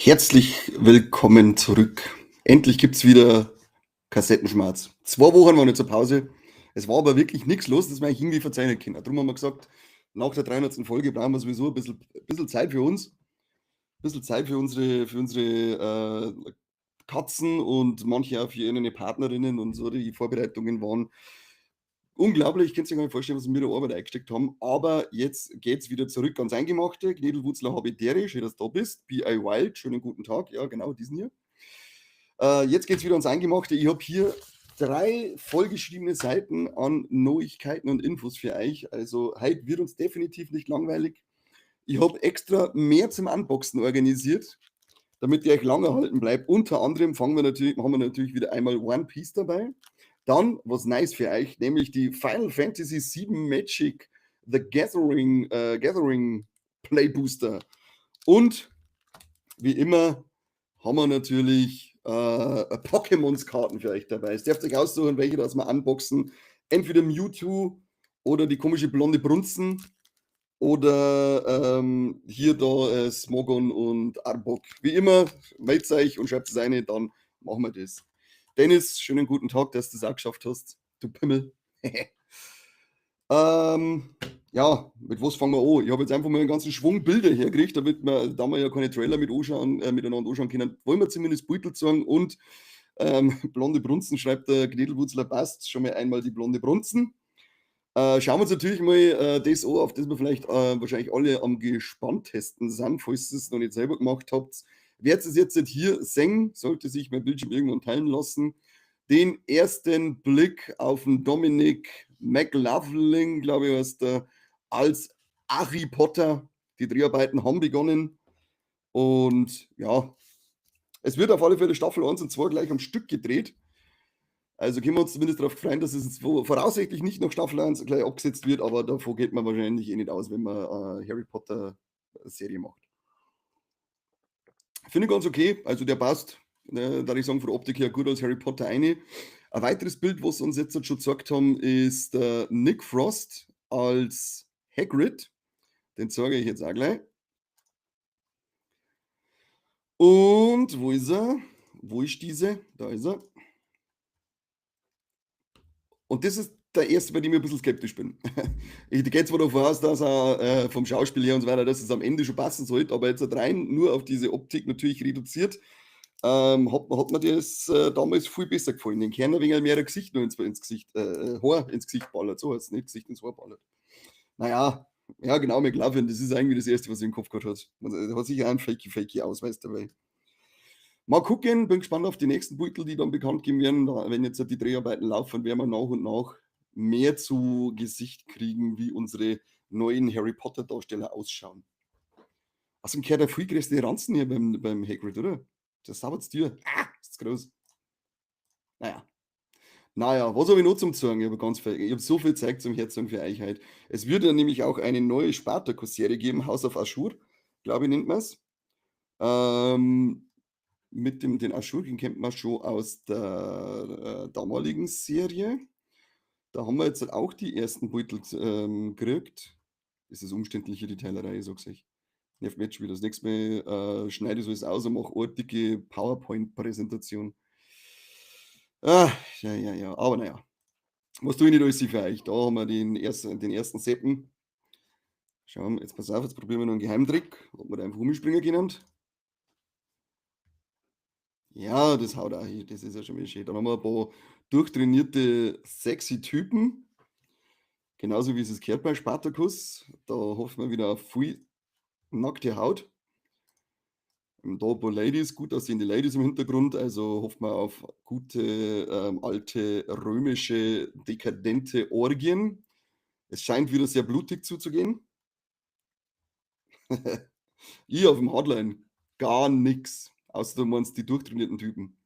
Herzlich willkommen zurück. Endlich gibt's wieder Kassettenschmarz. 2 Wochen waren jetzt eine Pause. Es war aber wirklich nichts los, das wir eigentlich irgendwie verzeihen können. Darum haben wir gesagt, nach der 300. Folge brauchen wir sowieso ein bisschen Zeit für uns. Ein bisschen Zeit für unsere Katzen und manche auch für ihre Partnerinnen und so. Die Vorbereitungen waren unglaublich. Ich kann mir gar nicht vorstellen, was wir da Arbeit eingesteckt haben. Aber jetzt geht's wieder zurück ans Eingemachte. Knädelwurzler habe ich dere. Schön, dass du da bist. B.I. Wild, schönen guten Tag. Ja, genau, diesen hier. Jetzt geht's wieder ans Eingemachte. Ich habe hier drei vollgeschriebene Seiten an Neuigkeiten und Infos für euch. Also heute wird uns definitiv nicht langweilig. Ich habe extra mehr zum Unboxen organisiert, damit ihr euch lange erhalten bleibt. Unter anderem haben wir natürlich wieder einmal One Piece dabei. Dann was Nice für euch, nämlich die Final Fantasy VII Magic The Gathering Play Booster. Und wie immer haben wir natürlich Pokémons-Karten für euch dabei. Es dürft euch aussuchen, welche das wir unboxen. Entweder Mewtwo oder die komische blonde Brunzen oder hier da Smogon und Arbok. Wie immer, meldet euch und schreibt es eine, dann machen wir das. Dennis, schönen guten Tag, dass du das auch geschafft hast. Du Pimmel. Ja, mit was fangen wir an? Ich habe jetzt einfach mal einen ganzen Schwung Bilder hergekriegt, damit wir, da wir ja keine Trailer miteinander anschauen können, wollen wir zumindest Beutel zeigen und blonde Brunzen, schreibt der Knädelwurzler, passt schon mal einmal die blonde Brunzen. Schauen wir uns natürlich mal das an, auf das wir vielleicht wahrscheinlich alle am gespanntesten sind, falls ihr es noch nicht selber gemacht habt. Werdet es jetzt hier sehen, sollte sich mein Bildschirm irgendwann teilen lassen, den ersten Blick auf den Dominic McLaughlin, glaube ich, heißt der, als Harry Potter. Die Dreharbeiten haben begonnen. Und ja, es wird auf alle Fälle Staffel 1 und 2 gleich am Stück gedreht. Also können wir uns zumindest darauf freuen, dass es voraussichtlich nicht noch Staffel 1 gleich abgesetzt wird, aber davon geht man wahrscheinlich eh nicht aus, wenn man Harry Potter Serie macht. Finde ich ganz okay, also der passt, ne, da ich sagen, von der Optik her gut als Harry Potter eine. Ein weiteres Bild, was uns jetzt schon gezeigt haben, ist Nick Frost als Hagrid. Den zeige ich jetzt auch gleich. Und wo ist er? Wo ist diese? Da ist er. Und das ist der erste, bei dem ich ein bisschen skeptisch bin. Ich gehe zwar davon aus, dass er vom Schauspiel her und so weiter, dass es am Ende schon passen sollte, aber jetzt rein nur auf diese Optik natürlich reduziert, hat mir das damals viel besser gefallen. Den Kerner wegen mehr Gesicht nur ins Gesicht, Haar ins Gesicht ballert, so heißt es nicht, Gesicht ins Haar ballert. Naja, ja, genau, McLaughlin, das ist eigentlich das Erste, was ich im Kopf gehabt hat. Man hat sicher einen fakey, fakey Ausweis dabei. Mal gucken, bin gespannt auf die nächsten Beutel, die dann bekannt gegeben werden. Wenn jetzt die Dreharbeiten laufen, werden wir nach und nach mehr zu Gesicht kriegen, wie unsere neuen Harry Potter Darsteller ausschauen. Außerdem gehört der viel größere Ranzen hier beim Hagrid, oder? Das sauber Tür. Ah, ist groß. Naja. Naja, was habe ich noch zum Zeigen? Ich habe so viel Zeug zum Herzeigen für euch heute. Es wird ja nämlich auch eine neue Spartacus-Serie geben, House of Ashur, glaube ich, nennt man es. Mit den Ashur, den kennt man schon aus der damaligen Serie. Da haben wir jetzt auch die ersten Beutel gekriegt. Das ist umständlich hier, die Teilerei, ich sag's euch. Nervt mich jetzt schon wieder. Das nächste Mal schneide ich so alles aus und mache eine dicke PowerPoint-Präsentation. Ah, ja, aber naja. Was tue ich nicht alles für euch? Da haben wir den ersten Seppen. Schauen wir, jetzt pass auf, jetzt probieren wir noch einen Geheimtrick, ob wir da einfach umspringen können. Ja, das haut auch hin, das ist ja schon mal schön. Dann haben wir ein paar durchtrainierte, sexy Typen. Genauso wie es es gehört bei Spartacus. Da hoffen wir wieder auf viel nackte Haut. Und da ein paar Ladies, gut aussehende Ladies im Hintergrund, also hoffen wir auf gute, alte römische, dekadente Orgien. Es scheint wieder sehr blutig zuzugehen. Ich auf dem Hardline, gar nix, außer du meinst die durchtrainierten Typen.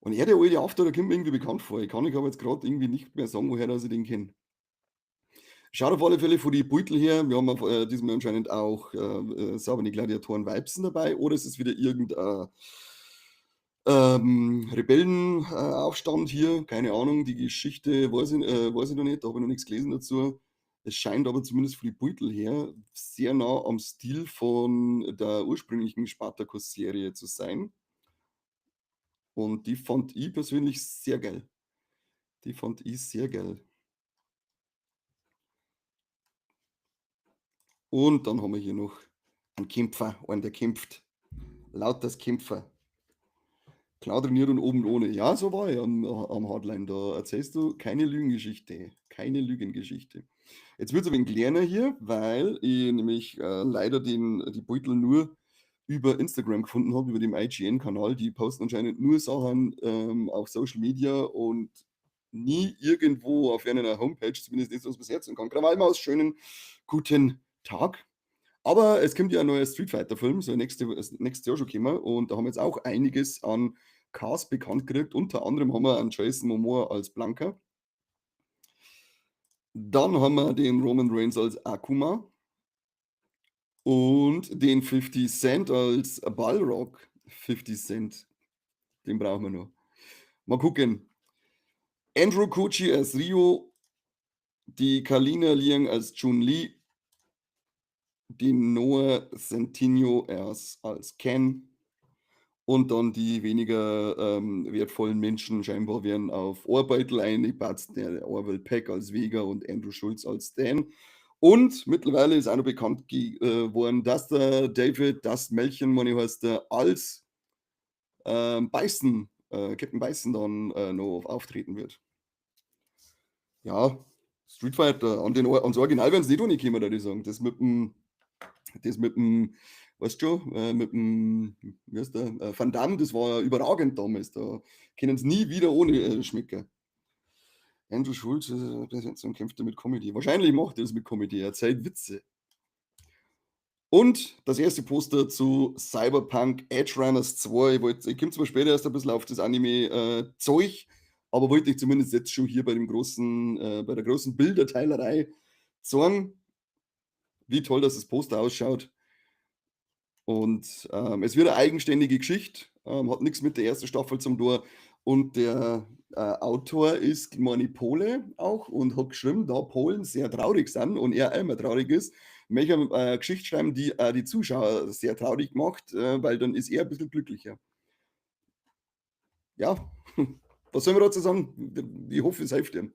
Und er, der alte After, der kommt mir irgendwie bekannt vor. Ich kann euch aber jetzt grad irgendwie nicht mehr sagen, woher dass ich den kenne. Schaut auf alle Fälle von die Beutel her. Wir haben auf diesmal anscheinend auch saubere Gladiatoren-Vibes dabei oder es ist wieder irgendein Rebellenaufstand hier, keine Ahnung, die Geschichte weiß ich noch nicht, da habe ich noch nichts gelesen dazu. Es scheint aber zumindest von die Beutel her sehr nah am Stil von der ursprünglichen Spartacus-Serie zu sein. Und die fand ich persönlich sehr geil. Die fand ich sehr geil. Und dann haben wir hier noch einen Kämpfer, einen, der kämpft. Lauter Kämpfer. Klar trainiert und oben ohne. Ja, so war ich am Hardline. Da erzählst du keine Lügengeschichte. Keine Lügengeschichte. Jetzt wird's ein wenig kleiner hier, weil ich nämlich leider die Beutel nur über Instagram gefunden habe, über dem IGN-Kanal. Die posten anscheinend nur Sachen auf Social Media und nie irgendwo auf einer Homepage, zumindest nicht, was man setzen kann. Krawallmaus, schönen guten Tag. Aber es kommt ja ein neuer Street Fighter-Film, soll nächstes Jahr schon kommen. Und da haben wir jetzt auch einiges an Cast bekannt gekriegt. Unter anderem haben wir einen Jason Momoa als Blanka. Dann haben wir den Roman Reigns als Akuma. Und den 50 Cent als Balrog. 50 Cent. Den brauchen wir noch. Mal gucken. Andrew Koji als Ryu. Die Kalina Liang als Chun-Li. Den Noah Centineo als Ken. Und dann die weniger wertvollen Menschen scheinbar werden auf Arbeit eingepatzt, der Orville Peck als Vega und Andrew Schulz als Stan. Und mittlerweile ist auch noch bekannt geworden, dass der David, das Männchen, meine heißt der, als Bison, Captain Bison dann noch auftreten wird. Ja, Street Fighter, ans Original werden sie nicht ohne kommen, würde ich sagen. Das mit dem, weißt du schon, mit dem, wie heißt der, Van Damme, das war überragend damals. Da können sie nie wieder ohne schmecken. Andrew Schulz und kämpft mit Comedy. Wahrscheinlich macht er das mit Comedy. Er erzählt Witze. Und das erste Poster zu Cyberpunk Edgerunners 2. Ich komme zwar später erst ein bisschen auf das Anime-Zeug, aber wollte ich zumindest jetzt schon hier bei der großen Bilderteilerei zeigen, wie toll dass das Poster ausschaut. Und es wird eine eigenständige Geschichte, hat nichts mit der ersten Staffel zum Tor. Und der Autor ist, meine ich, Pole auch und hat geschrieben, da Polen sehr traurig sind und er auch immer traurig ist, möchte er Geschichte schreiben, die die Zuschauer sehr traurig macht, weil dann ist er ein bisschen glücklicher. Ja, was soll man dazu sagen? Ich hoffe, es hilft ihm.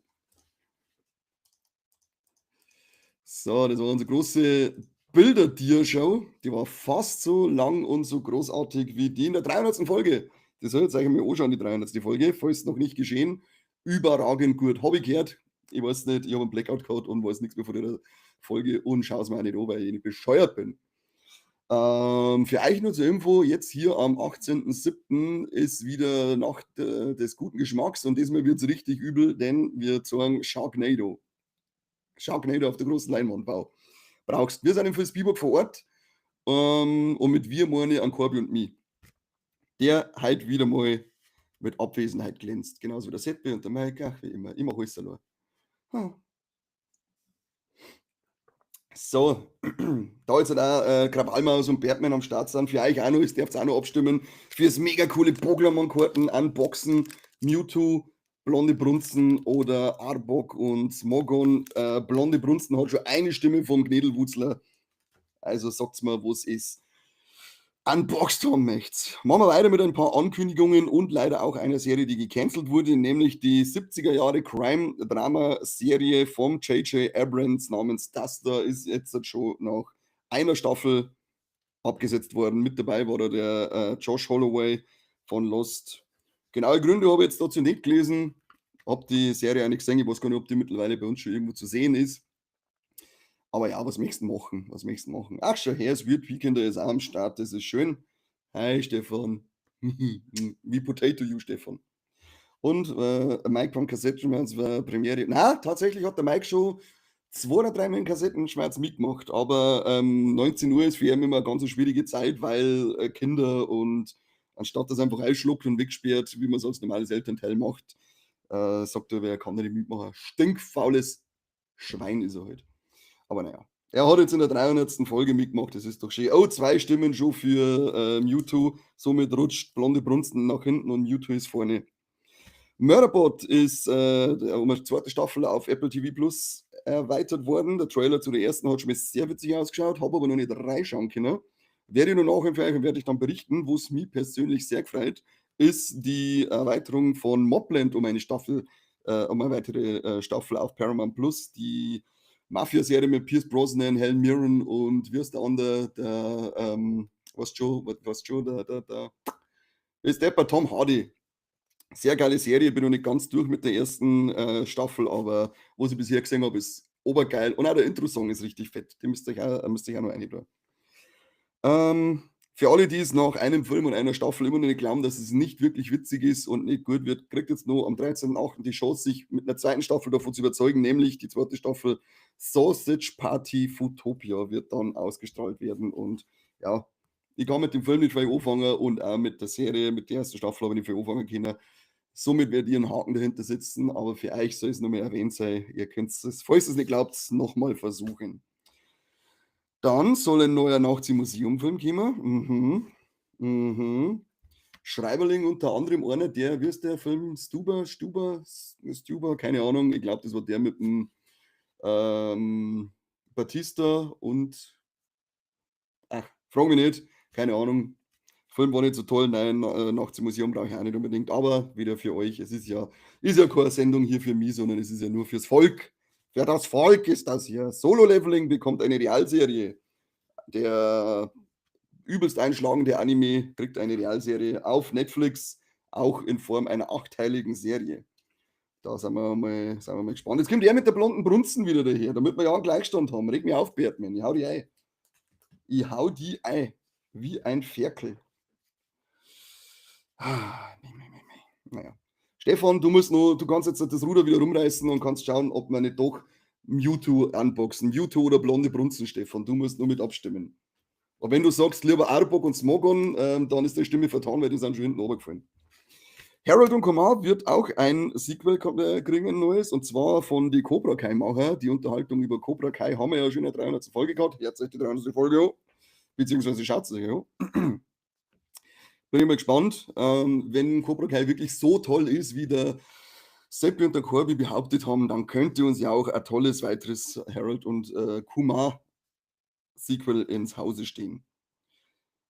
So, das war unsere große Bilder-Dia-Show. Die war fast so lang und so großartig wie die in der 300. Folge. Das soll jetzt eigentlich mal anschauen, die 300. Folge, falls noch nicht geschehen. Überragend gut. Hab ich gehört. Ich weiß nicht, ich habe einen Blackout gehabt und weiß nichts mehr von der Folge und schaue es mir auch nicht an, weil ich nicht bescheuert bin. Für euch nur zur Info, jetzt hier am 18.07. ist wieder Nacht des guten Geschmacks und diesmal wird's richtig übel, denn wir zeigen Sharknado. Sharknado auf der großen Leinwand, wow. Brauchst. Wir sind im Vilsbiburg vor Ort und mit wir meine ich an Corby und mich. Der heute wieder mal mit Abwesenheit glänzt. Genauso wie der Seppi und der Mike, ach, wie immer, immer alles allein. So, da jetzt halt auch Krawallmaus und Bergmann am Start sind, für euch auch noch, ihr dürft auch noch abstimmen, fürs mega coole Pokémon-Karten, Unboxen, Mewtwo, Blonde Brunzen oder Arbok und Smogon. Blonde Brunzen hat schon eine Stimme vom Gnädelwutzler, also sagt's mir, wo's ist. Unboxed haben möcht's. Machen wir weiter mit ein paar Ankündigungen und leider auch einer Serie, die gecancelt wurde, nämlich die 70er Jahre Crime-Drama-Serie vom J.J. Abrams namens Duster ist jetzt schon nach einer Staffel abgesetzt worden. Mit dabei war da der Josh Holloway von Lost. Genaue Gründe habe ich jetzt dazu nicht gelesen. Hab die Serie auch nicht gesehen. Ich weiß gar nicht, ob die mittlerweile bei uns schon irgendwo zu sehen ist. Aber ja, was möchtest du machen? Was möchtest du machen? Ach, schau her, es wird Weekender ist auch am Start, das ist schön. Hi, Stefan. Wie Potato you, Stefan. Und Mike von Kassettenschmerz war Premiere. Na, tatsächlich hat der Mike schon 2 oder 3 Mal in Kassettenschmerz mitgemacht, aber 19 Uhr ist für ihn immer eine ganz schwierige Zeit, weil Kinder und anstatt dass er einfach einschluckt und wegsperrt, wie man es als normales Elternteil macht, sagt er, wer kann da nicht mitmachen. Stinkfaules Schwein ist er halt. Aber naja, er hat jetzt in der 300. Folge mitgemacht, das ist doch schön. Oh, 2 Stimmen schon für Mewtwo, somit rutscht Blonde Brunsten nach hinten und Mewtwo ist vorne. Murderbot ist um eine zweite Staffel auf Apple TV Plus erweitert worden. Der Trailer zu der ersten hat schon mal sehr witzig ausgeschaut, habe aber noch nicht reinschauen können. Werde ich noch nachholen für euch und werde ich dann berichten. Wo's mich persönlich sehr gefreut, ist die Erweiterung von Mobland um eine Staffel, um eine weitere Staffel auf Paramount Plus. Die Mafia-Serie mit Pierce Brosnan, Helen Mirren und wie ist der andere, der, was schon, der, ist der bei Tom Hardy. Sehr geile Serie, bin noch nicht ganz durch mit der ersten Staffel, aber was ich bisher gesehen habe, ist obergeil. Und auch der Intro-Song ist richtig fett. Den müsst ihr euch auch noch reintun. Für alle, die es nach einem Film und einer Staffel immer noch nicht glauben, dass es nicht wirklich witzig ist und nicht gut wird, kriegt jetzt noch am 13.8. die Chance, sich mit einer zweiten Staffel davon zu überzeugen, nämlich die zweite Staffel Sausage Party Foodtopia wird dann ausgestrahlt werden. Und ja, ich kann mit dem Film nicht viel anfangen und auch mit der Serie, mit der ersten Staffel habe ich nicht viel anfangen können. Somit werde ich einen Haken dahinter setzen, aber für euch soll es noch mal erwähnt sein. Ihr könnt es, falls ihr es nicht glaubt, nochmal versuchen. Dann soll ein neuer Nachts im Museum-Film kommen. Schreiberling unter anderem einer, der, wie ist der Film? Stuber, Stuber, Stuber, keine Ahnung. Ich glaube, das war der mit dem Batista und ach, frag mich nicht, keine Ahnung. Film war nicht so toll, nein, Nachts im Museum brauche ich auch nicht unbedingt, aber wieder für euch. Es ist ja keine Sendung hier für mich, sondern es ist ja nur fürs Volk. Für das Volk ist das hier. Solo Leveling bekommt eine Realserie. Der übelst einschlagende Anime kriegt eine Realserie auf Netflix, auch in Form einer achteiligen Serie. Da sind wir mal gespannt. Jetzt kommt er mit der blonden Brunzen wieder daher, damit wir ja einen Gleichstand haben. Reg mich auf, Bertman. Ich hau die ein. Ich hau die ein. Wie ein Ferkel. Ah, meh, meh, meh, meh. Naja. Stefan, du kannst jetzt das Ruder wieder rumreißen und kannst schauen, ob wir nicht doch Mewtwo unboxen. Mewtwo oder blonde Brunzen, Stefan. Du musst nur mit abstimmen. Aber wenn du sagst, lieber Arbok und Smogon, dann ist deine Stimme vertan, weil die sind schon hinten runtergefallen. Harold und Kumar wird auch ein Sequel kriegen, ein neues, und zwar von die Cobra Kai-Macher. Die Unterhaltung über Cobra Kai haben wir ja schon in der 300. Folge gehabt. Hört euch die 300. Folge an. Beziehungsweise schaut es euch an. Bin ich mal gespannt, wenn Cobra Kai wirklich so toll ist, wie der Seppi und der Corby behauptet haben, dann könnte uns ja auch ein tolles weiteres Harold und Kumar Sequel ins Hause stehen.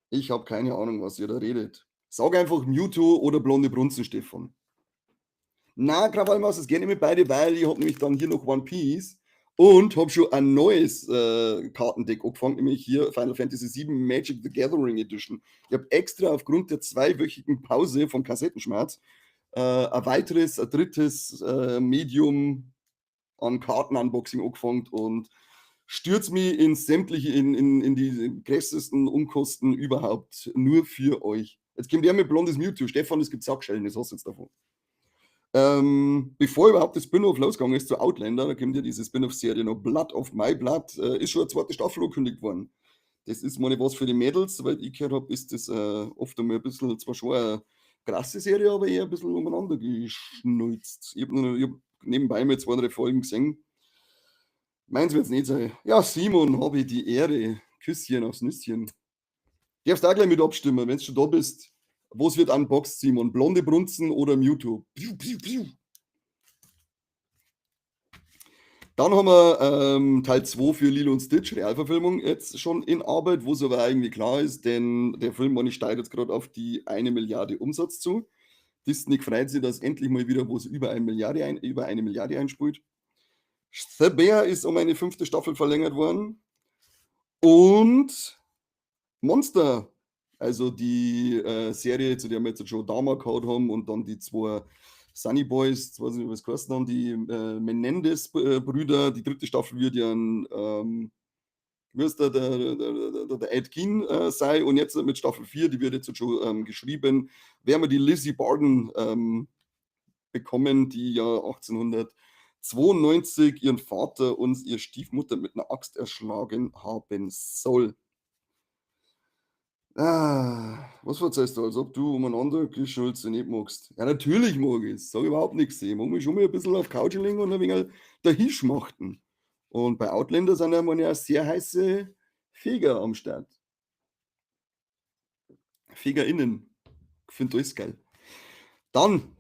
Ich habe keine Ahnung, was ihr da redet. Sag einfach Mewtwo oder blonde Brunzen, Stefan. Na, Krawallmaus, es geht nicht mit beide, weil ich habe nämlich dann hier noch One Piece und habe schon ein neues Kartendeck angefangen, nämlich hier Final Fantasy VII Magic the Gathering Edition. Ich habe extra aufgrund der zweiwöchigen Pause vom Kassettenschmerz ein weiteres, ein drittes Medium an Karten-Unboxing angefangen und stürzt mich in sämtliche, in die größten Unkosten überhaupt, nur für euch. Jetzt kommt der mit blondes Mewtwo. Stefan, es gibt Sackschellen, das hast du jetzt davon. Bevor überhaupt das Spin-off losgegangen ist zu Outlander, da kommt ja diese Spin-off-Serie noch Blood of My Blood, ist schon eine zweite Staffel angekündigt worden. Das ist mal nicht was für die Mädels, soweit ich gehört habe, ist das oft einmal ein bisschen, zwar schon eine krasse Serie, aber eher ein bisschen umeinander geschnulzt. Ich hab nebenbei mal zwei, drei Folgen gesehen. Meins wird es nicht sein. Ja, Simon, habe ich die Ehre. Küsschen aufs Nüsschen. Darfst auch gleich mit abstimmen, wenn du schon da bist. Was wird unboxed, Simon? Blonde Brunzen oder Mewtwo? Piu, piu, piu. Dann haben wir Teil 2 für Lilo und Stitch, Realverfilmung, jetzt schon in Arbeit, wo es aber irgendwie klar ist, denn der Film, meine ich, steigt jetzt gerade auf die 1 Milliarde Umsatz zu. Disney freut sich, dass endlich mal wieder was über 1 Milliarde einspielt. The Bear ist um eine fünfte Staffel verlängert worden. Und Monster, also die Serie, zu der wir jetzt schon Dahmer gehabt haben und dann die zwei Sunny Boys, jetzt weiß ich nicht, was geheißen haben, die Menendez-Brüder, die dritte Staffel wird ja ein, wie heißt der Ed Gein sein und jetzt mit Staffel 4, die wird jetzt schon geschrieben, werden wir die Lizzie Borden bekommen, die ja 1892 ihren Vater und ihre Stiefmutter mit einer Axt erschlagen haben soll. Ah, was verzeihst du, als ob du umeinander Geschulze nicht magst? Ja, natürlich mag ich es. Sag überhaupt nichts. Ich mag mich schon mal ein bisschen auf Couch legen und ein wenig dahinschmachten. Und bei Outlander sind ja mal ja sehr heiße Feger am Start. FegerInnen. Ich finde alles geil. Dann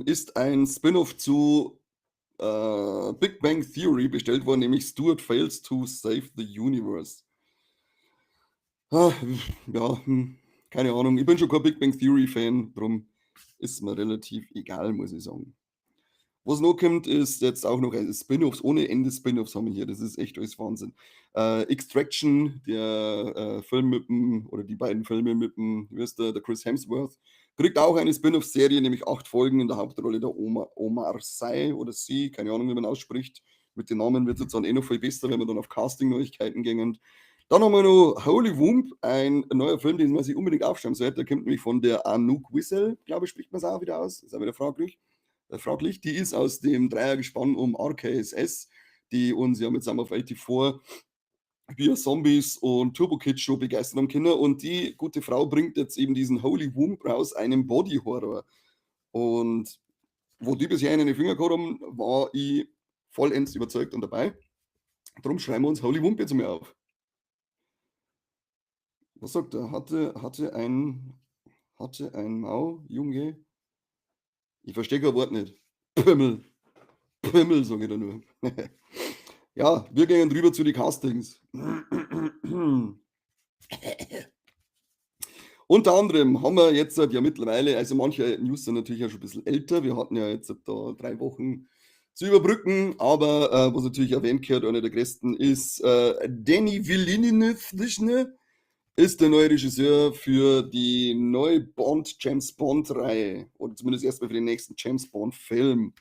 ist ein Spin-off zu Big Bang Theory bestellt worden, nämlich Stuart Fails to Save the Universe. Ah, ja, keine Ahnung. Ich bin schon kein Big Bang Theory Fan, drum ist mir relativ egal, muss ich sagen. Was noch kommt, ist jetzt auch noch Spin-offs, ohne Ende Spin-offs haben wir hier. Das ist echt alles Wahnsinn. Extraction, der Film mit dem, oder die beiden Filme mit dem, wie heißt der, der Chris Hemsworth, kriegt auch eine Spin-off-Serie, nämlich 8 Folgen in der Hauptrolle der Omar Sy oder Sie, keine Ahnung, wie man ausspricht. Mit den Namen wird es jetzt dann eh noch viel besser, wenn wir dann auf Casting-Neuigkeiten gehen. Dann haben wir noch Holy Womb, ein neuer Film, den man sich unbedingt aufschreiben sollte. Der kommt nämlich von der Anouk Whissell, glaube ich, spricht man es auch wieder aus. Ist auch wieder fraglich. Fraglich. Die ist aus dem Dreiergespann um RKSS, die uns ja mit Summer of 84, We Are Zombies und Turbo Kid schon begeistert haben können. Und die gute Frau bringt jetzt eben diesen Holy Womb raus, einen Body Horror. Und wo die bisher in den Finger gehabt haben, war ich vollends überzeugt und dabei. Darum schreiben wir uns Holy Womb jetzt mal auf. Was sagt er? Hatte ein Mau, Junge? Ich verstehe kein Wort nicht. Pimmel. Pimmel, sage ich da nur. Ja, wir gehen rüber zu den Castings. Unter anderem haben wir jetzt ja mittlerweile, also manche News sind natürlich auch schon ein bisschen älter. Wir hatten ja jetzt da 3 Wochen zu überbrücken, aber was natürlich erwähnt gehört, einer der größten ist Denis Villeneuve, ist der neue Regisseur für die neue James Bond-Reihe oder zumindest erstmal für den nächsten James Bond-Film.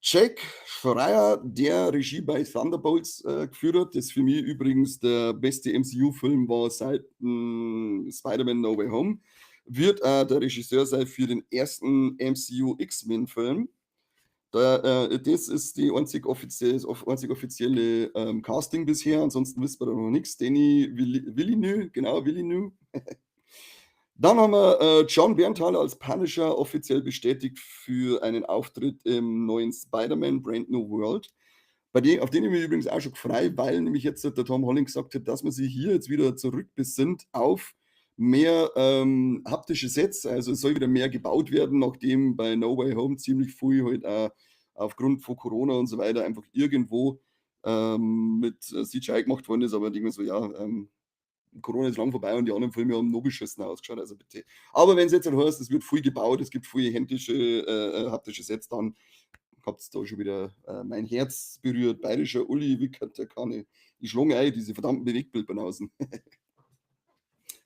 Jack Schreier, der Regie bei Thunderbolts geführt hat, das für mich übrigens der beste MCU-Film war seit Spider-Man No Way Home, wird der Regisseur sein für den ersten MCU X-Men-Film. Das ist die das einzig offizielle Casting bisher, ansonsten wissen wir da noch nichts. Denis Villeneuve, genau, Villeneuve. Dann haben wir Jon Bernthal als Punisher offiziell bestätigt für einen Auftritt im neuen Spider-Man Brand New World. Auf den ich mich übrigens auch schon gefreut, weil nämlich jetzt der Tom Holland gesagt hat, dass man sich hier jetzt wieder zurückbesinnt auf mehr haptische Sets. Also es soll wieder mehr gebaut werden, nachdem bei No Way Home ziemlich viel halt auch aufgrund von Corona und so weiter einfach irgendwo mit CGI gemacht worden ist. Aber ich denke mir so, ja, Corona ist lang vorbei und die anderen Filme haben noch beschissen ausgeschaut, also bitte. Aber wenn es jetzt halt heißt, es wird viel gebaut, es gibt viele händische, haptische Sets, dann habt's da schon wieder mein Herz berührt. Bayerischer Uli Wickert, der kann ich. Ich schlage ein, diese verdammten Bewegtbildbanausen.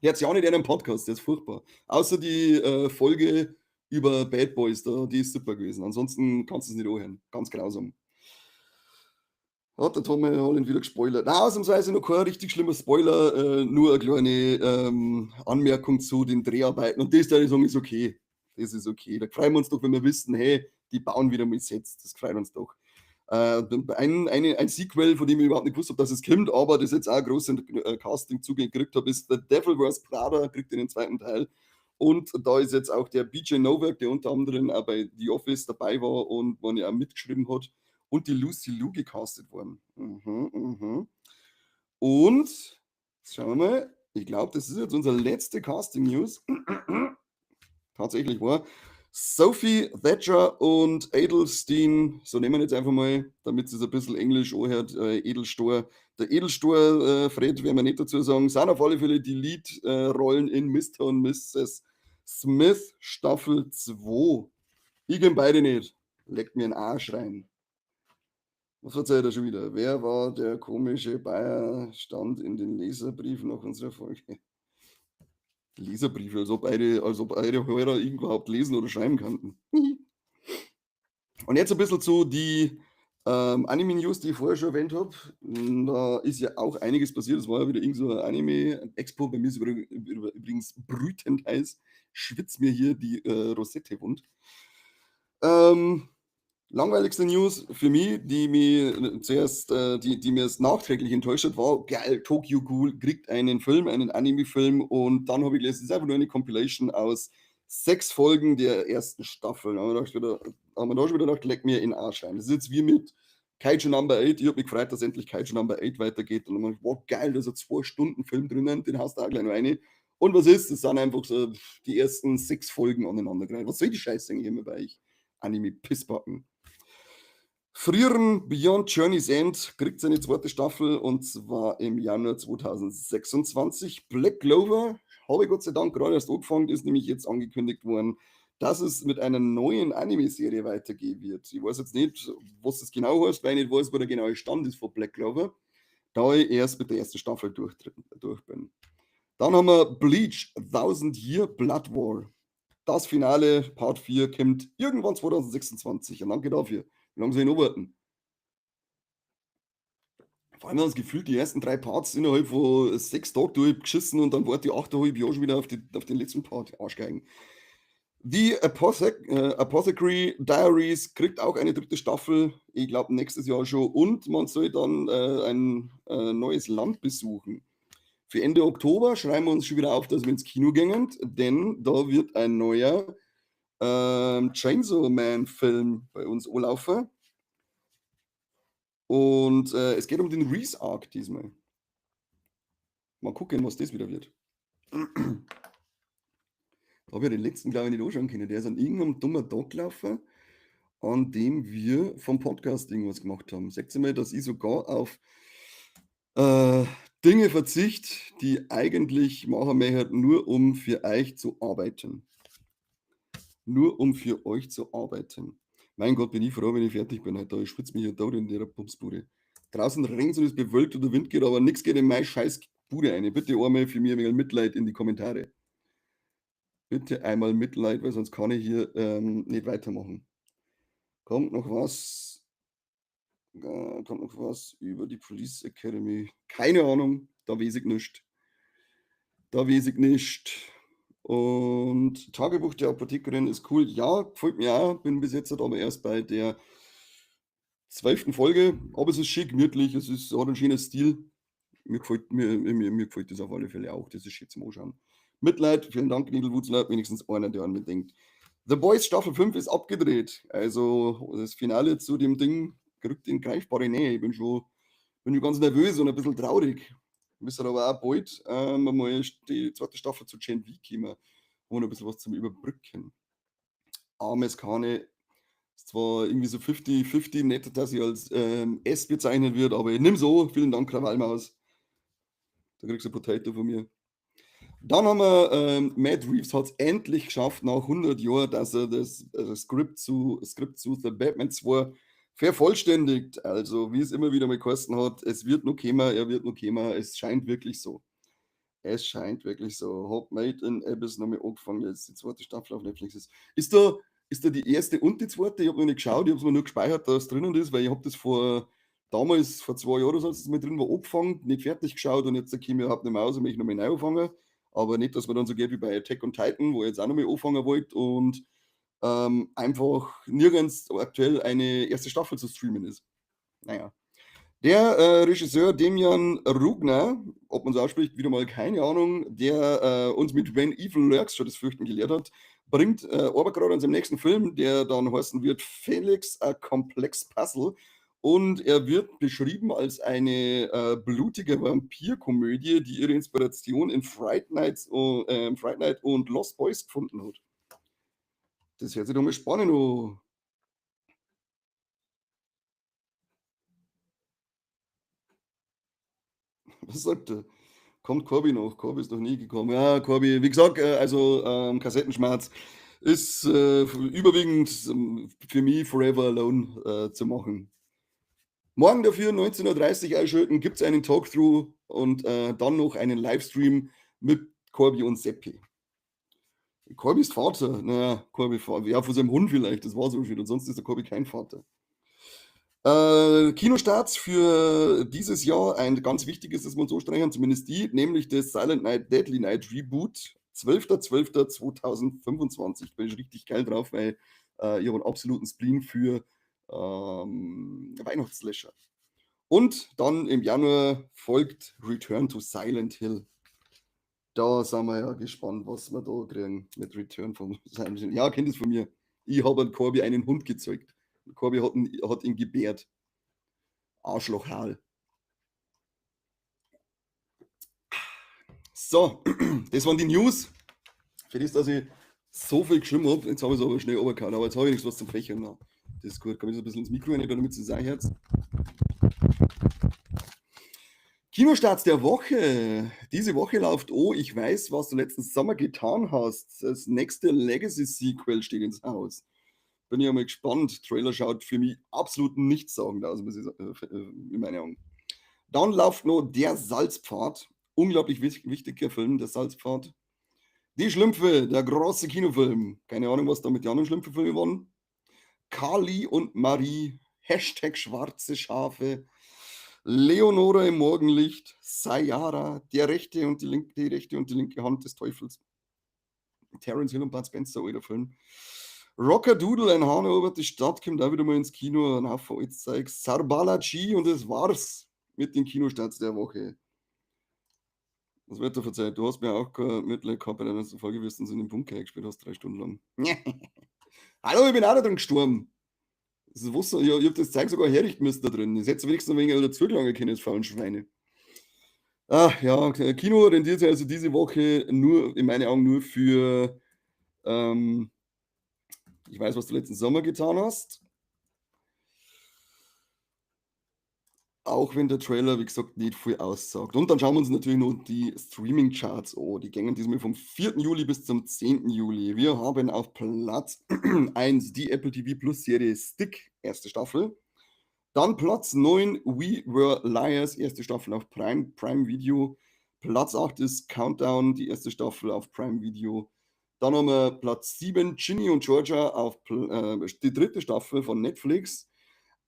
Hört's ja auch nicht in einem Podcast, der ist furchtbar. Außer die Folge über Bad Boys, da, die ist super gewesen. Ansonsten kannst du es nicht anhören. Ganz grausam. Hat der Tom Holland wieder gespoilert. Nein, ausnahmsweise noch kein richtig schlimmer Spoiler, nur eine kleine Anmerkung zu den Dreharbeiten. Und das, da ich sagen, ist okay. Das ist okay. Da freuen wir uns doch, wenn wir wissen, hey, die bauen wieder mit Sets. Das freut uns doch. Ein Sequel, von dem ich überhaupt nicht gewusst hab, dass es kommt, aber das jetzt auch großen Casting-Zugang gekriegt habe, ist The Devil Wears Prada, kriegt den zweiten Teil. Und da ist jetzt auch der BJ Novak, der unter anderem auch bei The Office dabei war und man ja auch mitgeschrieben hat, und die Lucy Liu gecastet worden. Und, jetzt schauen wir mal, ich glaub, das ist jetzt unsere letzte Casting-News. Tatsächlich war Sophie Thatcher und Edelstein, so nehmen wir jetzt einfach mal, damit es ein bisschen Englisch anhört, Edelstohr. Der Edelstohr, Fred, werden wir nicht dazu sagen, sind auf alle Fälle die Lead-Rollen in Mister und Misses Smith Staffel 2. Ich kenn beide nicht. Leckt mir einen Arsch rein. Was verzeiht er schon wieder? Wer war der komische Bayer? Stand in den Leserbriefen nach unserer Folge. Leserbriefe, als ob eure Hörer überhaupt lesen oder schreiben könnten. Und jetzt ein bisschen zu die Anime-News, die ich vorher schon erwähnt hab. Da ist ja auch einiges passiert. Es war ja wieder irgend so eine Anime-Expo. Bei mir ist übrigens brütend heiß. Schwitzt mir hier die Rosette wund. Langweiligste News für mich, die mich zuerst die, die mir erst nachträglich enttäuscht hat, war, geil, Tokyo Ghoul kriegt einen Film, einen Anime-Film, und dann habe ich gelesen, es ist einfach nur eine Compilation aus 6 Folgen der ersten Staffel. Da haben wir da schon wieder, haben wir da schon wieder gedacht, leck mir in den Arsch rein. Das ist jetzt wie mit Kaiju Number 8. Ich hab mich gefreut, dass endlich Kaiju Number 8 weitergeht. Und dann hab ich gedacht, wow, geil, da ist ein 2-Stunden-Film drinnen, den hast du auch gleich noch eine. Und was ist? Das sind einfach so die ersten 6 Folgen aneinandergereiht. Was soll die Scheiße eigentlich immer bei euch? Anime-Pissbacken. Frieren Beyond Journey's End kriegt seine zweite Staffel und zwar im Januar 2026. Black Clover, habe ich Gott sei Dank gerade erst angefangen, ist nämlich jetzt angekündigt worden, dass es mit einer neuen Anime-Serie weitergehen wird. Ich weiß jetzt nicht, was das genau heißt, weil ich nicht weiß, wo der genaue Stand ist von Black Clover, da ich erst mit der ersten Staffel durch bin. Dann haben wir Bleach Thousand Year Blood War. Das Finale, Part 4, kommt irgendwann 2026. Und danke dafür. Wie lange soll ich noch warten? Vor allem haben das Gefühl, die ersten drei Parts innerhalb von 6 Tagen durchgeschissen und dann warte ich 8,5 Jahre schon wieder auf den letzten Part. Arschgeigen. The Apothecary Diaries kriegt auch eine dritte Staffel, ich glaube nächstes Jahr schon. Und man soll dann ein neues Land besuchen. Für Ende Oktober schreiben wir uns schon wieder auf, dass wir ins Kino gehen, denn da wird ein neuer Chainsaw Man Film bei uns anlaufen. Und es geht um den Reze Arc diesmal. Mal gucken, was das wieder wird. Da habe ich den letzten, glaube ich, nicht anschauen können. Der ist an irgendeinem dummen Tag gelaufen, an dem wir vom Podcast irgendwas gemacht haben. Seht ihr mal, dass ich sogar auf Dinge verzicht, die eigentlich machen möchte, nur um für euch zu arbeiten. Nur um für euch zu arbeiten. Mein Gott, bin ich froh, wenn ich fertig bin heute. Ich schwitze mich hier tot in der Pupsbude. Draußen regnet und es bewölkt und der Wind geht, aber nichts geht in meine scheiß Bude rein. Bitte einmal für mich ein wenig Mitleid in die Kommentare. Bitte einmal Mitleid, weil sonst kann ich hier nicht weitermachen. Kommt noch was? Kommt noch was über die Police Academy? Keine Ahnung, da weiß ich nichts. Da weiß ich nichts. Und Tagebuch der Apothekerin ist cool. Ja, gefällt mir auch. Bin bis jetzt aber erst bei der 12. Folge. Aber es ist schick, gemütlich, hat einen schönen Stil. Mir gefällt das auf alle Fälle auch. Das ist schön zum Anschauen. Mitleid, vielen Dank, Nidelwutzler. Wenigstens einer, der an mich denkt. The Boys Staffel 5 ist abgedreht. Also das Finale zu dem Ding rückt in greifbare Nähe. Ich bin schon ganz nervös und ein bisschen traurig. Müssen aber auch bald mal die zweite Staffel zu Gen V kommen. Und ein bisschen was zum Überbrücken. Armes Kane ist zwar irgendwie so 50-50, nett, dass sie als S bezeichnet wird, aber ich nimm so. Vielen Dank, Krawallmaus. Da kriegst du ein Potato von mir. Dann haben wir, Matt Reeves hat es endlich geschafft, nach 100 Jahren, dass er das Skript zu The Batman 2 vervollständigt. Also, wie es immer wieder mal geheißen hat, es wird noch kommen, er wird noch kommen. Es scheint wirklich so. Es scheint wirklich so. Hab Made in Abyss noch mal angefangen, jetzt die zweite Staffel auf Netflix ist. Ist da die erste und die zweite? Ich habe noch nicht geschaut, ich habe es mir nur gespeichert, dass es drinnen ist, weil ich habe das vor damals, vor 2 Jahren oder so, als es mal drin war, angefangen, nicht fertig geschaut und jetzt komme ich überhaupt nicht mehr aus und möchte noch mal neu anfangen. Aber nicht, dass man dann so geht wie bei Attack on Titan, wo ich jetzt auch noch mal anfangen wollte und einfach nirgends aktuell eine erste Staffel zu streamen ist. Naja. Der Regisseur Demian Rugna, ob man so ausspricht, wieder mal keine Ahnung, der uns mit When Evil Lurks schon das Fürchten gelehrt hat, bringt aber gerade an seinem nächsten Film, der dann heißen wird Felix A Complex Puzzle. Und er wird beschrieben als eine blutige Vampirkomödie, die ihre Inspiration in Fright Night und Lost Boys gefunden hat. Das hört sich doch mal spannend an. Was sagt er? Kommt Corby noch? Corby ist noch nie gekommen. Ja, Corby, wie gesagt, also Kassettenschmerz ist überwiegend für mich Forever Alone zu machen. Morgen dafür 19:30 Uhr einschalten, gibt es einen Talkthrough und dann noch einen Livestream mit Corby und Seppi. Corby ist Vater. Naja, Corby, ja, von seinem Hund vielleicht, das war so schön. Und sonst ist der Corby kein Vater. Kinostarts für dieses Jahr, ein ganz wichtiges, das wir uns so streichen, zumindest die, nämlich das Silent Night, Deadly Night Reboot, 12.12.2025. Bin ich richtig geil drauf, weil ich habe einen absoluten Spleen für Weihnachtsslasher. Und dann im Januar folgt Return to Silent Hill. Da sind wir ja gespannt, was wir da kriegen mit Return von Silent Hill. Ja, kennt es von mir. Ich habe an Corby einen Hund gezeugt. Corby hat ihn gebärt. Arschloch Hal. So, das waren die News. Für das, dass ich so viel geschrieben habe. Jetzt habe ich es aber schnell runtergehauen. Aber jetzt habe ich nichts was zum Fächern. Das ist gut. Kann ich so ein bisschen ins Mikro rein, damit es auch hört. Kinostarts der Woche. Diese Woche läuft Oh, ich weiß, was du letzten Sommer getan hast. Das nächste Legacy-Sequel steht ins Haus. Bin ich einmal gespannt. Trailer schaut für mich absolut nichtssagend aus, muss ich sagen, in meinen Augen. Dann läuft noch Der Salzpfad. Unglaublich wichtiger Film, Der Salzpfad. Die Schlümpfe, der große Kinofilm. Keine Ahnung, was da mit den anderen Schlümpfe-Filmen waren. Kali und Marie, Hashtag schwarze Schafe. Leonora im Morgenlicht, Sayara, der rechte und die linke, die rechte und die linke Hand des Teufels. Terence Hill und Bud Spencer, alter Film. Rockadoodle, ein Hahn erobert die Stadt, kommt auch wieder mal ins Kino, ein Haufen altes Zeug. Sarbala G und das war's mit den Kinostarts der Woche. Was wird da verzeiht? Du hast mir auch kein Mitleid gehabt bei der letzten Folge, wie du uns in den Bunker eingespielt hast, 3 Stunden lang. Hallo, ich bin auch da drin gestorben. Das ist Wasser. Ich hab das Zeug sogar herrichten müssen da drin. Ich hätte wenigstens ein wenig dazugelangen können, das faulen Schweine. Ach ja, Kino rendiert sich also diese Woche nur, in meinen Augen, nur für ich weiß, was du letzten Sommer getan hast. Auch wenn der Trailer, wie gesagt, nicht viel aussagt. Und dann schauen wir uns natürlich noch die Streaming-Charts an. Die gingen diesmal vom 4. Juli bis zum 10. Juli. Wir haben auf Platz 1 die Apple TV Plus Serie Stick, erste Staffel. Dann Platz 9, We Were Liars, erste Staffel auf Prime Video. Platz 8 ist Countdown, die erste Staffel auf Prime Video. Dann haben wir Platz 7, Ginny und Georgia, auf die dritte Staffel von Netflix.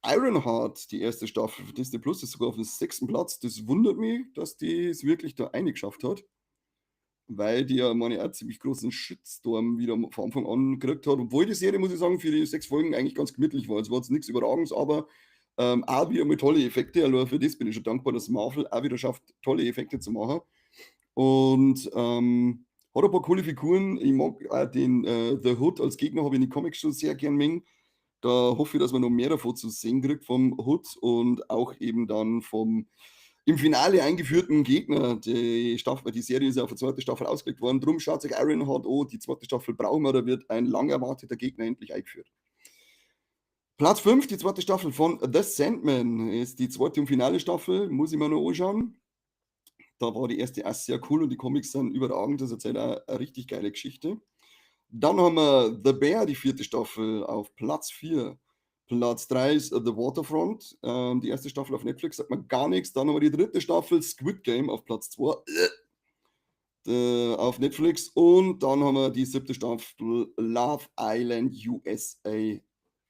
Ironheart, die erste Staffel von Disney Plus, ist sogar auf dem 6. Platz. Das wundert mich, dass die es wirklich da reingeschafft hat, weil die ja, meine ich, auch ziemlich großen Shitstorm wieder von Anfang an gekriegt hat. Obwohl die Serie, muss ich sagen, für die 6 Folgen eigentlich ganz gemütlich war. Es war jetzt nichts Überragendes, aber auch wieder mit tolle Effekte. Also für das bin ich schon dankbar, dass Marvel auch wieder schafft, tolle Effekte zu machen. Und hat ein paar coole Figuren. Ich mag auch den The Hood als Gegner, habe ich in den Comics schon sehr gern mögen. Da hoffe ich, dass man noch mehr davon zu sehen kriegt vom Hood und auch eben dann vom im Finale eingeführten Gegner. Die Serie ist ja auf die zweite Staffel ausgelegt worden. Drum schaut sich Ironheart an, die zweite Staffel brauchen wir, da wird ein lang erwarteter Gegner endlich eingeführt. Platz 5, die zweite Staffel von The Sandman, ist die zweite und finale Staffel, muss ich mir noch anschauen. Da war die erste auch sehr cool und die Comics sind überragend, das erzählt auch eine richtig geile Geschichte. Dann haben wir The Bear, die vierte Staffel, auf Platz 4. Platz 3 ist The Waterfront, die erste Staffel auf Netflix, sagt man gar nichts. Dann haben wir die dritte Staffel, Squid Game, auf Platz 2 auf Netflix. Und dann haben wir die siebte Staffel, Love Island USA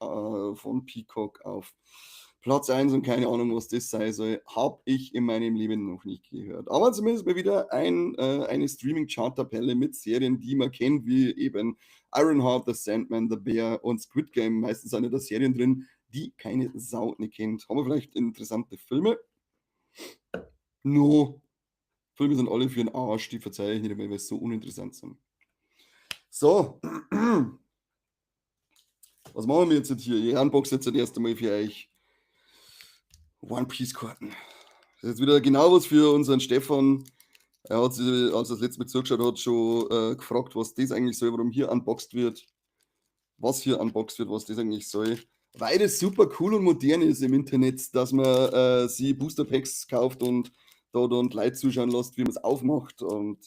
von Peacock auf Platz 1 und keine Ahnung, was das sein soll, hab ich in meinem Leben noch nicht gehört. Aber zumindest mal wieder eine Streaming-Chart-Tabelle mit Serien, die man kennt, wie eben Ironheart, The Sandman, The Bear und Squid Game. Meistens sind da Serien drin, die keine Sau nicht kennt. Haben wir vielleicht interessante Filme? No. Filme sind alle für den Arsch, die verzeihe ich nicht einmal, weil sie so uninteressant sind. So. Was machen wir jetzt hier? Ich unbox jetzt das erste Mal für euch One Piece Karten. Das ist jetzt wieder genau was für unseren Stefan. Er hat sich, als er das letzte Mal zugeschaut hat, schon gefragt, was das eigentlich soll, warum hier unboxed wird. Was hier unboxed wird, was das eigentlich soll. Weil das super cool und modern ist im Internet, dass man sich Booster Packs kauft und da dann Leute zuschauen lässt, wie man's aufmacht. Und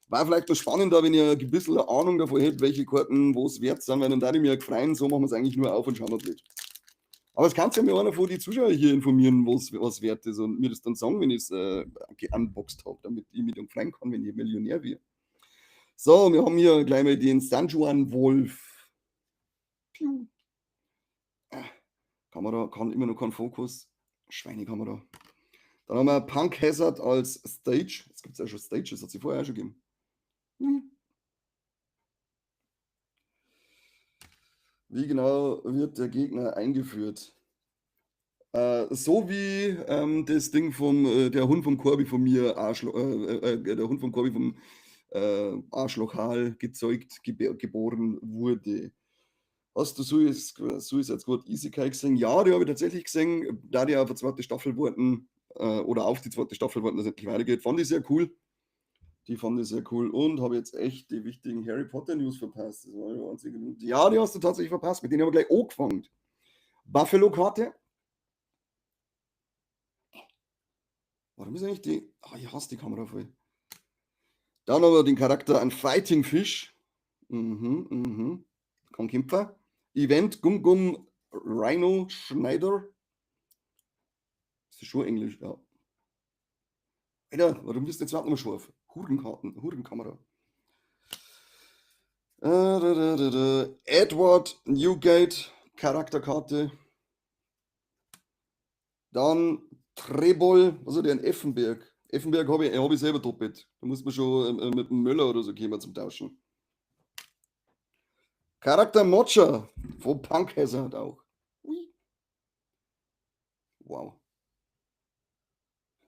war vielleicht noch spannender, wenn ihr ein bisschen eine Ahnung davon hättet, welche Karten wo's wert sind, weil dann da ich mir freuen, so machen wir's eigentlich nur auf und schauen wir blöd. Aber es kann ja mir einer von den Zuschauern hier informieren, was wert ist und mir das dann sagen, wenn ich's geunboxed hab, damit ich mich dann freuen kann, wenn ich Millionär werde. So, wir haben hier gleich mal den Sanjuan Wolf. Piu. Ah, Kamera kann immer noch keinen Fokus. Schweinekamera. Dann haben wir Punk Hazard als Stage. Jetzt gibt's ja schon Stages, das hat sie vorher auch schon gegeben. Wie genau wird der Gegner eingeführt? So wie das Ding vom der Hund vom Corby von mir, Arschlo- der Hund vom Corby vom Arschlochhal geboren wurde. Hast du Suicide Squad Isekai gesehen? Ja, die habe ich tatsächlich gesehen. Da die auf die zweite Staffel warten oder auf die zweite Staffel warten, dass es endlich weitergeht, fand ich sehr cool. Die fand ich sehr cool und habe jetzt echt die wichtigen Harry Potter News verpasst. Das war die einzige Minute. Ja, die hast du tatsächlich verpasst. Mit denen haben wir gleich angefangen. Buffalo-Karte. Warum ist eigentlich die. Ah, ich hasse die Kamera voll. Dann haben wir den Charakter ein Fighting Fish. Kann kämpfen. Event Gum Gum Rhino Schneider. Ist das schon Englisch? Ja. Alter, warum bist du jetzt überhaupt noch mal scharf? Hurenkarten, Hurenkamera. Edward Newgate, Charakterkarte. Dann Trebol, was hat der in Effenberg? Effenberg habe ich selber doppelt. Da muss man schon mit dem Möller oder so kommen zum Tauschen. Charakter Mocha von Punk Hazard auch. Ui. Wow.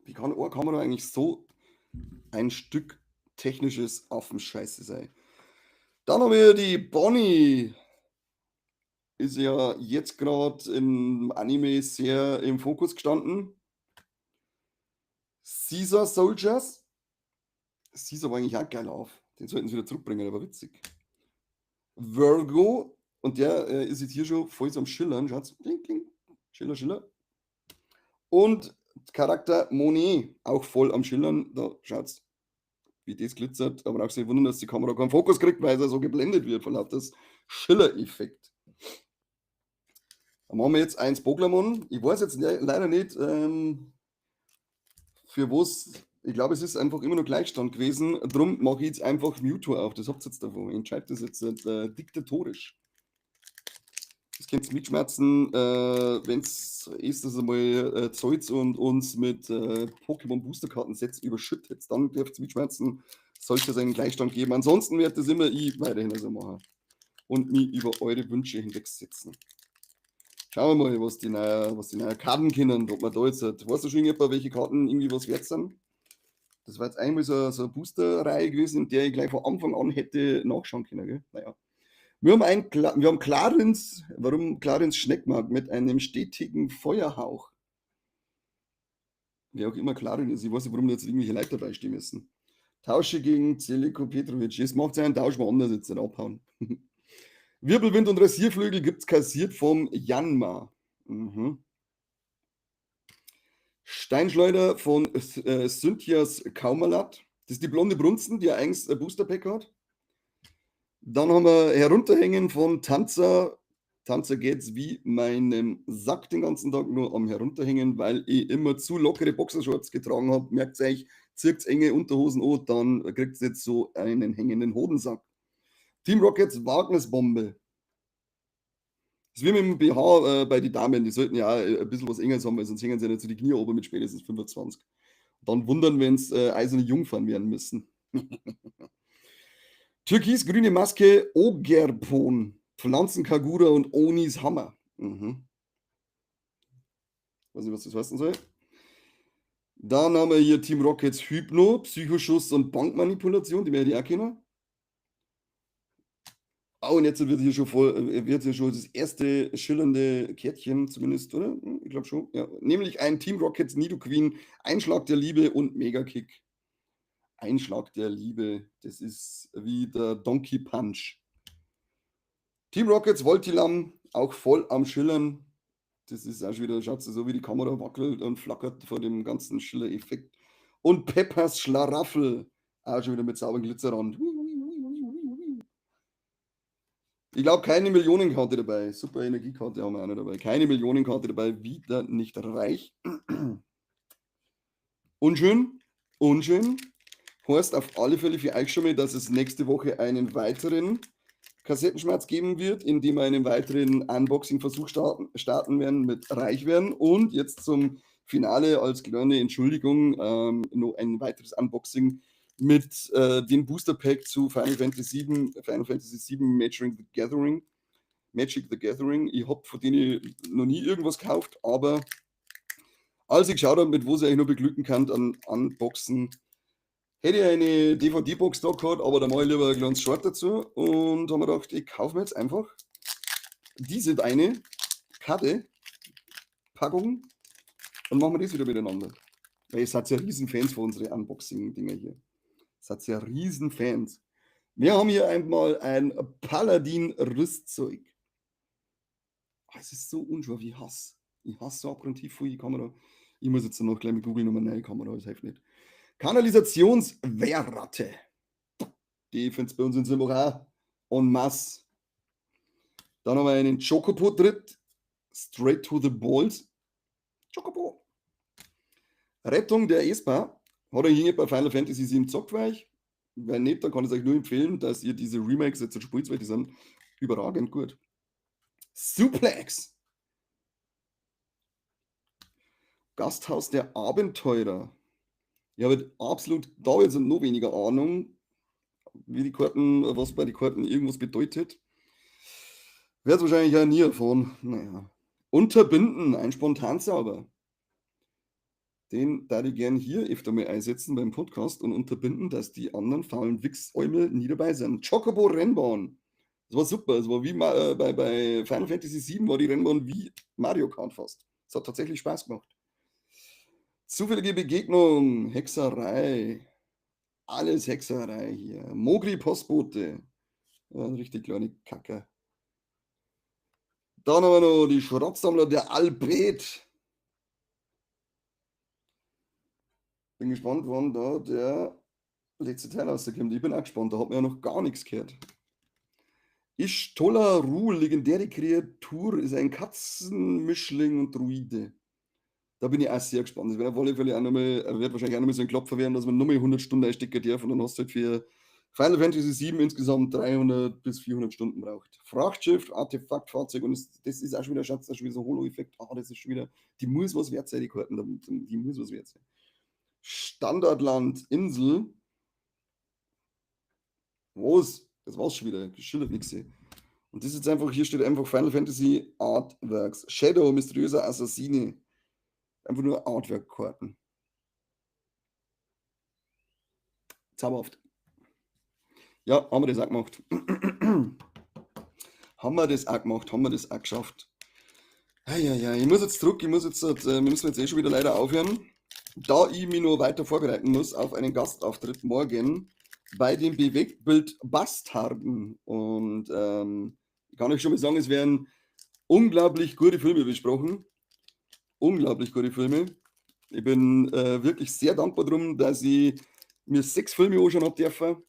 Wie kann eine Kamera eigentlich so ein Stück technisches Affenscheiße sein? Dann haben wir die Bonnie. Ist ja jetzt gerade im Anime sehr im Fokus gestanden. Caesar Soldiers. Caesar war eigentlich auch geil auf. Den sollten sie wieder zurückbringen, der war witzig. Virgo. Und der ist jetzt hier schon voll so am Schillern. Schaut's. Kling, kling. Schiller, Schiller. Und Charakter Monet, auch voll am Schillern. Da schaut's, wie das glitzert. Aber auch sich wundern, dass die Kamera keinen Fokus kriegt, weil er so geblendet wird von lauter Schiller-Effekt. Dann machen wir jetzt eins Poklamon. Ich weiß jetzt leider nicht, für was. Ich glaube, es ist einfach immer nur Gleichstand gewesen. Drum mache ich jetzt einfach Mewtwo auf. Das habt ihr jetzt davon. Ich entscheide das jetzt diktatorisch. Das könnt ihr mitschmerzen, wenn es ist, dass ihr mal zahlt und uns mit Pokémon Boosterkarten-Sets überschüttet. Dann dürft ihr mitschmerzen. Sollte es einen Gleichstand geben. Ansonsten wird das immer ich weiterhin so machen. Und mich über eure Wünsche hinwegsetzen. Schauen wir mal, was die neuen Karten können, ob man da jetzt hat. Weißt du schon irgendjemand, welche Karten irgendwie was wert sind? Das war jetzt einmal so eine Booster-Reihe gewesen, in der ich gleich von Anfang an hätte nachschauen können. Gell? Naja. Wir haben Clarence, warum Clarence Schneckmark mit einem stetigen Feuerhauch. Wer auch immer Clarence ist, ich weiß nicht, warum da jetzt irgendwelche Leute dabei stehen müssen. Tausche gegen Zeliko Petrovic. Jetzt macht einen Tausch mal anders, jetzt nicht abhauen. Wirbelwind und Rasierflügel gibt es kassiert vom Janma. Steinschleuder von Cynthias Kaumalat. Das ist die blonde Brunzen, die ein eigenes Booster Pack hat. Dann haben wir Herunterhängen von Tanzer. Tanzer geht's wie meinem Sack den ganzen Tag nur am Herunterhängen, weil ich immer zu lockere Boxershorts getragen habe. Merkt euch, zieht enge Unterhosen an, dann kriegt ihr jetzt so einen hängenden Hodensack. Team Rockets Wagnisbombe. Das ist wie mit dem BH bei den Damen, die sollten ja auch ein bisschen was Enges haben, weil sonst hängen sie ja nicht zu die Knie oben mit spätestens 25. Dann wundern, wenn es eiserne Jungfern werden müssen. Türkis-grüne Maske, Ogerpon, Pflanzenkagura und Onis Hammer. Weiß nicht, was das heißen soll. Dann haben wir hier Team Rockets Hypno, Psychoschuss und Bankmanipulation, die werde ich auch kennen. Oh, und jetzt wird hier schon voll, wird hier schon das erste schillernde Kärtchen, zumindest, oder? Ich glaube schon. Ja. Nämlich ein Team Rockets Nidoqueen, Einschlag der Liebe und Megakick. Einschlag der Liebe, das ist wie der Donkey Punch. Team Rockets Voltilamm, auch voll am Schillern. Das ist auch schon wieder, schaut so wie die Kamera wackelt und flackert vor dem ganzen Schiller-Effekt. Und Peppers Schlaraffel, auch schon wieder mit sauberen Glitzerrand. Ich glaube, keine Millionenkarte dabei. Super Energiekarte haben wir auch noch dabei. Keine Millionenkarte dabei, wieder nicht reich. Unschön, unschön. Heißt auf alle Fälle für euch schon mal, dass es nächste Woche einen weiteren Kassettenschmerz geben wird, in dem wir einen weiteren Unboxing-Versuch starten werden mit Reichwerden. Und jetzt zum Finale als kleine Entschuldigung noch ein weiteres Unboxing mit dem Booster Pack zu Final Fantasy VII, Final Fantasy VII Magic the Gathering. Magic the Gathering. Ich habe von denen noch nie irgendwas gekauft, aber als ich geschaut habe, mit wo sie eigentlich nur beglücken kann an Unboxen, hätte ich eine DVD-Box da gehabt, aber da mache ich lieber ein kleines Short dazu und habe mir gedacht, ich kaufe mir jetzt einfach diese eine Karte, Packung und machen wir das wieder miteinander. Weil ihr seid ja Riesenfans von unseren Unboxing-Dinger hier. Ihr seid ja Riesenfans. Wir haben hier einmal ein Paladin-Rüstzeug. Oh, es ist so unscharf, ich hasse. Ich hasse so abgrundtief die Kamera. Ich muss jetzt noch gleich mit Google nochmal eine neue Kamera, das hilft nicht. Kanalisationswehrratte. Die findest bei uns in Simbach auch en masse. Dann haben wir einen Chocobo-Tritt. Straight to the balls. Chocobo. Rettung der Esper. Hat er hier bei Final Fantasy VII gezockt, war ich? Wenn nicht, dann kann ich es euch nur empfehlen, dass ihr diese Remakes jetzt spielt, weil die sind überragend gut. Suplex. Gasthaus der Abenteurer. Ich habe absolut da jetzt noch weniger Ahnung, wie die Karten, was bei den Karten irgendwas bedeutet. Werde es wahrscheinlich ja nie erfahren. Naja. Unterbinden, ein Spontanzauber. Den da ich gern hier öfter mal einsetzen beim Podcast und unterbinden, dass die anderen faulen Wichsäumel nie dabei sind. Chocobo Rennbahn. Das war super. Es war wie bei Final Fantasy VII war die Rennbahn wie Mario Kart fast. Es hat tatsächlich Spaß gemacht. Zufällige Begegnung, Hexerei. Alles Hexerei hier. Mogri Postbote. Ja, richtig kleine Kacke. Dann haben wir noch die Schrottsammler der Albet. Bin gespannt, wann da der letzte Teil rauskommt. Ich bin auch gespannt, da hat man ja noch gar nichts gehört. Ishtola Ru, legendäre Kreatur, ist ein Katzenmischling und Druide. Da bin ich auch sehr gespannt. Das wird auf alle Fälle auch noch mal, wird wahrscheinlich auch noch mal so ein Klopfer werden, dass man nochmal 100 Stunden einstecken darf und dann hast du halt für Final Fantasy VII insgesamt 300 bis 400 Stunden braucht. Frachtschiff, Artefakt, Fahrzeug und das ist auch schon wieder, Schatz, das ist schon wieder so Holo-Effekt. Ah, das ist schon wieder, die muss was wert sein, die Karten, die muss was wert sein. Standardland, Insel. Was? Das war's schon wieder. Geschildert nichts. Und das ist jetzt einfach, hier steht einfach Final Fantasy Artworks. Shadow, mysteriöser Assassine. Einfach nur Artwork-Karten. Zauberhaft. Ja, haben wir das auch gemacht. Haben wir das auch gemacht, haben wir das auch geschafft. Eieiei, ich muss jetzt zurück, ich muss jetzt, wir müssen jetzt eh schon wieder leider aufhören. Da ich mich noch weiter vorbereiten muss auf einen Gastauftritt morgen bei dem Bewegtbild Bastarden. Und ich kann euch schon mal sagen, es werden unglaublich gute Filme besprochen. Unglaublich gute Filme. Ich bin wirklich sehr dankbar drum, dass ich mir 6 Filme anschauen hab dürfen.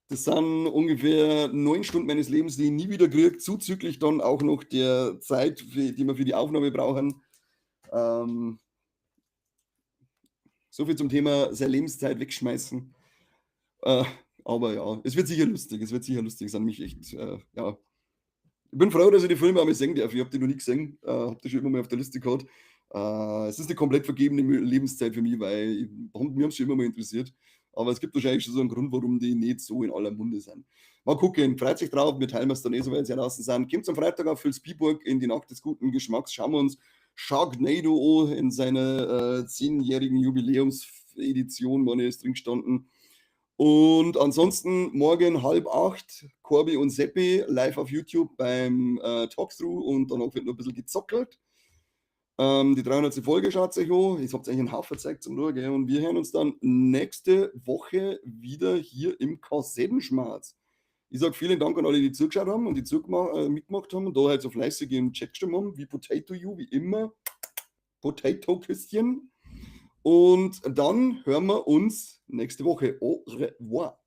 Das sind ungefähr 9 Stunden meines Lebens, die ich nie wieder krieg, zuzüglich dann auch noch der Zeit, die wir für die Aufnahme brauchen. So viel zum Thema seine Lebenszeit wegschmeißen. Aber ja, es wird sicher lustig. Es wird sicher lustig. Es hat mich echt, ja. Ich bin froh, dass ich die Filme auch mal sehen darf. Ich hab die noch nie gesehen, hab die schon immer mal auf der Liste gehabt. Es ist eine komplett vergebene Lebenszeit für mich, weil mir haben's schon immer mal interessiert. Aber es gibt wahrscheinlich schon so einen Grund, warum die nicht so in aller Munde sind. Mal gucken, freut sich drauf, wir teilen es dann eh, soweit sie draußen sind. Kommt am Freitag auf Vilsbiburg in die Nacht des guten Geschmacks. Schauen wir uns Sharknado an in seiner 10-jährigen Jubiläumsedition, meine ist drin gestanden. Und ansonsten morgen 7:30 Corby und Seppi live auf YouTube beim Talkthrough und danach wird noch ein bisschen gezockelt. Die 300. Folge schaut sich an. Ich hab's eigentlich einen Haufen Zeug zum Schauen, gell? Und wir hören uns dann nächste Woche wieder hier im Kassettenschmarz. Ich sag vielen Dank an alle, die zugeschaut haben und die mitgemacht haben und da halt so fleißig im Chat geschrieben haben, wie Potato You, wie immer. Potato-Küsschen. Und dann hören wir uns nächste Woche. Au revoir.